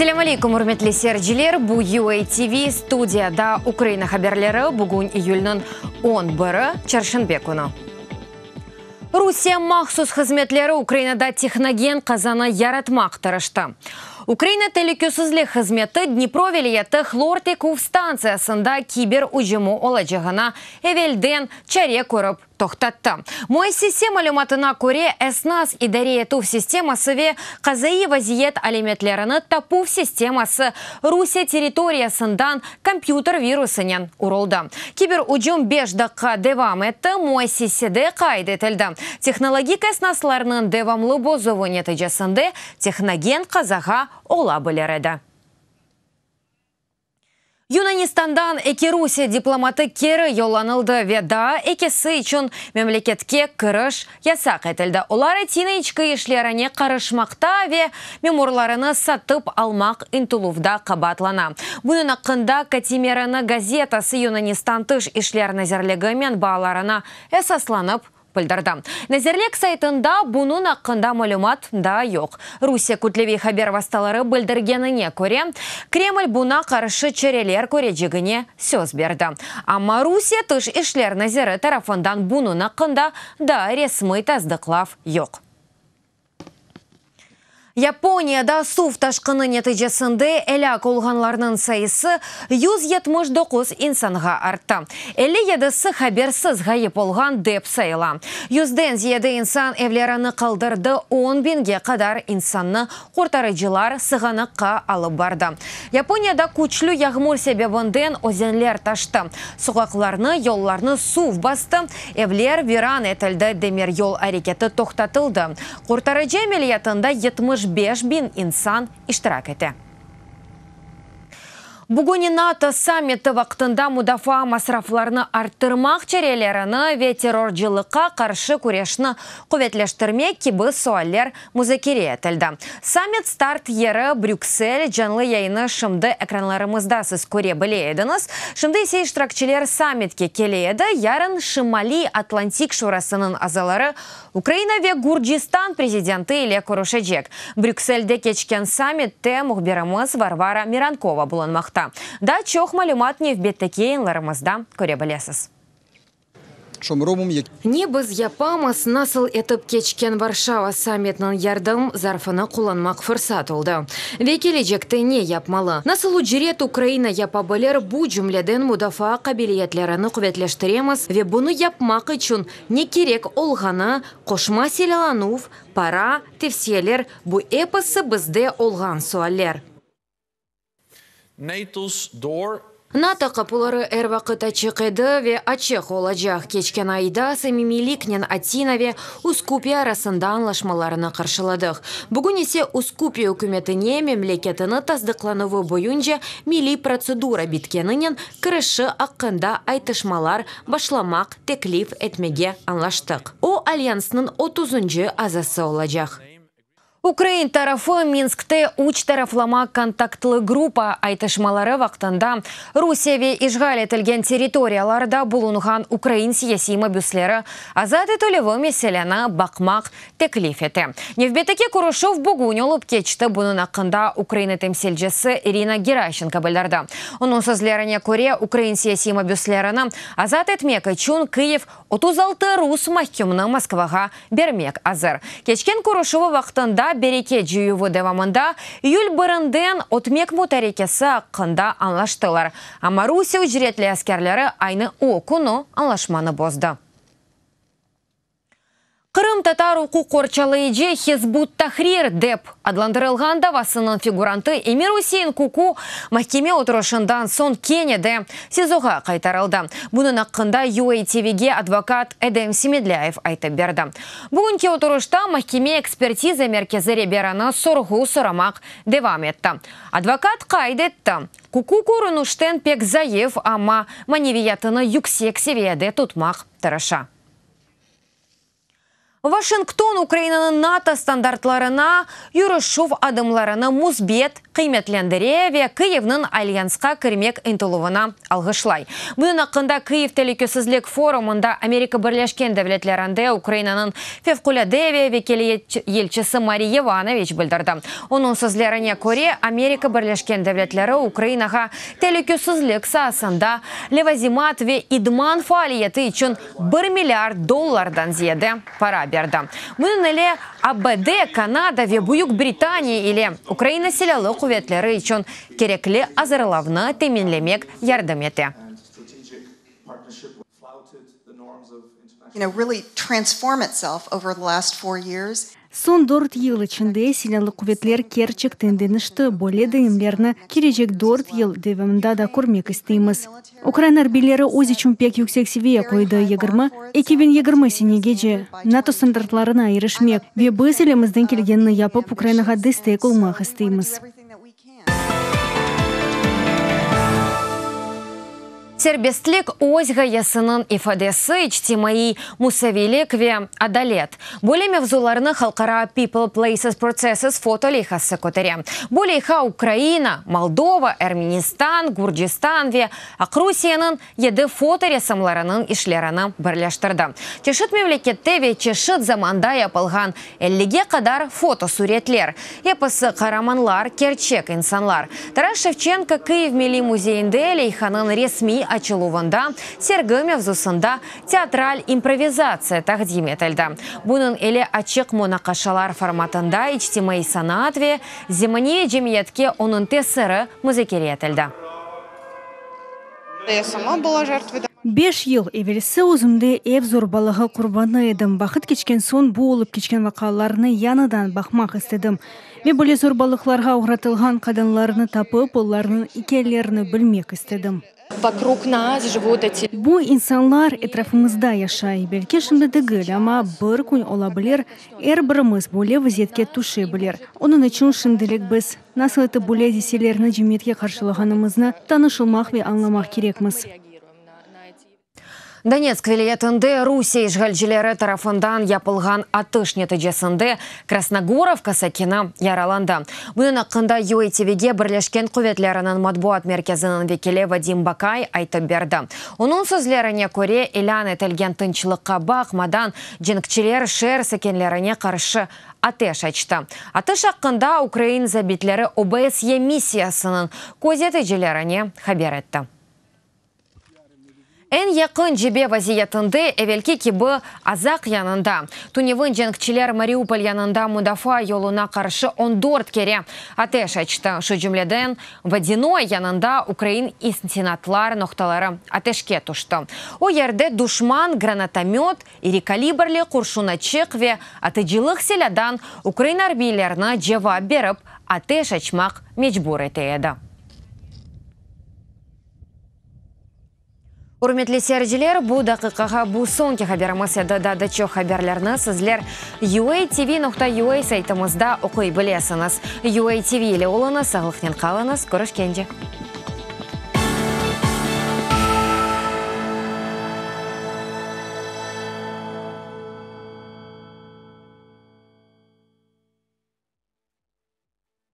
Selâm aleykum, ürmetli seyirciler! Bu UA TV, studiyada Ukraina haberleri, bugün iyülniñ on biri, çarşenbe künü. Rusiye mahsus hızmetleri Ukrainada tehnogen qazanı yaratmaq tırıştı. Ukraina telükesizlik hızmeti Dnipro vilâyeti hlor teküv stantsiyasında kiber ücümi olacağına evelden çare körip toqtattı. Müessise malümatına köre, esnas idare etüv sisteması ve qazaiy vaziyet alâmetlerini tapuv sisteması Rusiye territoriyasından kompyuter virusınen uruldı. Kiber ücüm beş daqqa devam etti, müessisede qayd etildi. Tehnologik esnaslarnıñ devamlı bozuvı neticesinde tehnogen qazağa ola bilir edi. Yunanistandan eki Rusiye diplomatı keri yollanıldı ve daa ekisi içün memleketke kiriş yasaq etildi. Olar Atina içki işlerine qarışmaqta ve memurlarını satıp almaq ıntıluvda qabaatlana. Bunıñ aqqında Katimerini gazetası Yunanistan Tış işler nazirligi menbaalarına esaslanıp bildirdi. Nazirlik saytında bunıñ aqqında malümat daa yoq. Rusiye kütleviy haber vastaları bildirgenine köre, Kreml buña qarşı çareler körecegine söz berdi. Amma Rusiye Tış işler naziri tarafından bunıñ aqqında daa resmiy tasdıqlav yoq. Yaponiyada suv taşqını neticesinde elâk olğanlarnıñ sayısı 179 insanğa arttı. 57-si habersiz ğayıp olğan dep sayıla. Yüzden ziyade insan evlerini qaldırdı, on biñge qadar insannı qurtarıcılar sığanaqqa alıp bardı. Yaponiyada küçlü yağmur sebebinden özenler taştı, soqaqlarnı, yollarnı suv bastı, evler viran etildi, demiryol areketi toqtatıldı. Qurtarıcı ameliyatında 75 biñ insan iştirak ete. Bugün NATO sammiti vaqtında mudafaa masraflarını arttırmaq çarelerini ve terrorcılıqqa qarşı küreşni quvetleştirmek kibi sualler muzakere etildi. Sammit start yeri Brüksel canlı yayını şimdi ekranlarımızda siz köre bile ediñiz. Şimdi ise iştirakçiler sammitke kele edi. Yarın Şimaliy Atlantik Şurasınıñ azaları Ukraina ve Gürcistan prezidenti ile körüşecek. Brükselde keçken sammitte mühbirimiz Varvara Mirankova bulunmaqta. Daa çoq malümat nevbetteki yayınlarımızda köre bilesiz. Ne biz yapamız, nasıl etip keçken Varşava sammitiniñ yardım zarfını qullanmaq fırsat oldı? Ve kelecekte ne yapmalı? Nasıl ücret Ukraina yapa bilir, bu cümleden mudafaa qabiliyetlerini quvetleştiremiz ve bunı yapmaq içün ne kerek olğanı, qoşma silâlanuv, para, tevsiyeler, bu episi bizde olğan sualler. NATO's door NATO qapuları er vaqıt açıq edi ve açıq olacaq. Keçken ayda samimiyliknen Atina ve Uskupi arasında añlaşmalarını qarşıladıq. Bugün ise Uskupi ükümetine memleketini tasdıqlanuvı boyunca milliy protsedura bitkeninen kirişi aqqında aytışmalar başlamaq teklif etmege añlaştıq. O, Alyansnıñ 30-ncı azası olacaq. Ukrain tarafı Minskte üç taraflama kontaktlı gruppa aytışmaları vaqtında Rusiye ve işğal etilgen territoriyalarda bulunğan ukrain siyasiy mabüsleri azat etilüvi meseleni baqmaq teklif ete. Nevbetteki körüşüv bugün olıp keçti. Bunıñ aqqında Ukraina temsilcisi İrina Geraşenko bildirdi. Onıñ sözlerine köre, ukrain siyasiy mabüslerini azat etmek içün Kyiv 36 rus mahkümni Moskvağa bermek azır. Keçken körüşüvi vaqtında bereket cıyuvı devamında iyül birinden ötmek mutarekesi aqqında añlaştılar. Amma Rusiye ücretli askerleri aynı o künü añlaşmanı bozdı. Qırımtatar uquq qorçalayıcı Hizb ut-Tahrir dep adlandırılğan davasınıñ figurantı Emir-Usein Kuku mahkeme oturışından soñ kene de SİZOğa qaytarıldı. Bunıñ aqqında UA TVge advokat Edem Semedlâyev aytıp berdi. Bugünki oturışta mahkeme ekspertiza merkezi reberini sorğu soramaq devam etti. Advokat qayd etti, Kuku körünişten pek zayıf, amma maneviyatını yüksek seviyede tutmaq tırışa. Vaşington Ukrainanıñ NATO standartlarına yürüşüv adımlarını müsbet qıymetlendire ve Kıyivniñ Alyansqa kirmek ıntıluvını alğışlay. Bunıñ aqqında Kıyiv telükesizlik forumında Amerika Birleşken Devletlerinde Ukrainanıñ Fevqulâde ve Vekâletli Elçisi Mari Yovanoviç bildirdi. Onıñ sözlerine köre, Amerika Birleşken Devletleri Ukrainağa telükesizlik saasında levazimat ve idman faaliyeti içün bir milliard dollardan ziyade para berdi. Bunıñ ile ABD, Kanada ve Büyük Britaniya ile Ukraina Silâlı quvetleri içün kerekli azırlavnı teminlemek yardım ete. Soñ dört yıl içinde Silâlı quvetler kerçekten deñişti, böyle deñimlerni kelecek dört yıl devamında da körmek isteymiz. Ukraina arbiyleri öz içün pek yüksek seviye qoydı, 2020 senegece NATO standartlarına irişmek, ve biz elimizden kelgenini yapıp, Ukrainağa destek olmaq isteymiz. Serbestlik, öz ğayesiniñ ifadesi, içtimaiy musaviylik ve adalet. Böyle mevzularnı halqara People, Places, Processes foto leyhası kötere. Bu leyha Ukraina, Moldova, Ermenistan, Gürcistan ve Aqrusiyeniñ yedi foto ressamlarınıñ işlerini birleştirdi. Çeşit memlekette ve çeşit zamanda yapılğan ellige qadar fotosuretler. Episi qaramanlar, kerçek insanlar. Taras Şevçenko Kıyiv Milliy müzeyinde leyhanıñ resmiy açıluvında sergi mevzusında teatral improvizatsiya taqdim etildi. Bunıñ ile açıq munaqaşalar formatında içtimaiy sanat ve zemaniye cemiyetke onıñ tesiri muzakere etildi. Beş yıl evelsi özümde ev zorbalığı qurbanı edim. Vaqıt keçken soñ bu olıp keçken vaqialarnı yañıdan baqmaq istedim. Ve böyle zorbalıqlarğa oğratılğan qadınlarnı tapıp, olarnıñ ikâyelerini bilmek istedim. Bu insanlar etrafımızda yaşay. Belki şimdi degil, amma bir kün ola bilir, er birimiz böyle vaziyetke tüşe bilir. Onıñ içün şimdilik biz Nasıl etip böyle adiselerni cemiyetke qarşılağanımıznı tanışılmaq ve añlamaq kerekmiz. Donetsk vilâyetinde Rusiye işğalcileri tarafından yapılğan atış neticesinde Krasnogorovka sakini yaralandı. Bunıñ aqqında UATVge Birleşken quvetleriniñ matbuat merkeziniñ vekili Vadim Bakay aytıp berdi. Onıñ sözlerine köre, ilân etilgen tınçlıqqa baqmadan, cenkçiler şeer sakinlerine qarşı ateş açtı. Atış aqqında ukrain zabitleri OBSYE missiyasınıñ közeticilerine haber etti. Eñ yaqın cebe vaziyetinde, evelki kibi, Azaq yanında. Tünevin cenkçiler Mariupol yanında mudafaa yoluna qarşı on dört kere ateş açtı, şu cümleden, Vodânoye yanında ukrain istinatlar noqtaları ateşke tüşti. O yerde duşman granatomöt, İri kalibrli qurşun açıq ve atıcılıq silâdan ukrain arbiylerini cevap berip ateş açmaq mecbur ete edi. Ürmetli seyirciler, bu daqiqağa bu soñki haberimiz edi. Daa da çoq haberlerni sizler UATV nokta UA saytımızda oquy bilesiñiz. UATV ile oluñız, sağlıqnen qalıñız, körüşkence.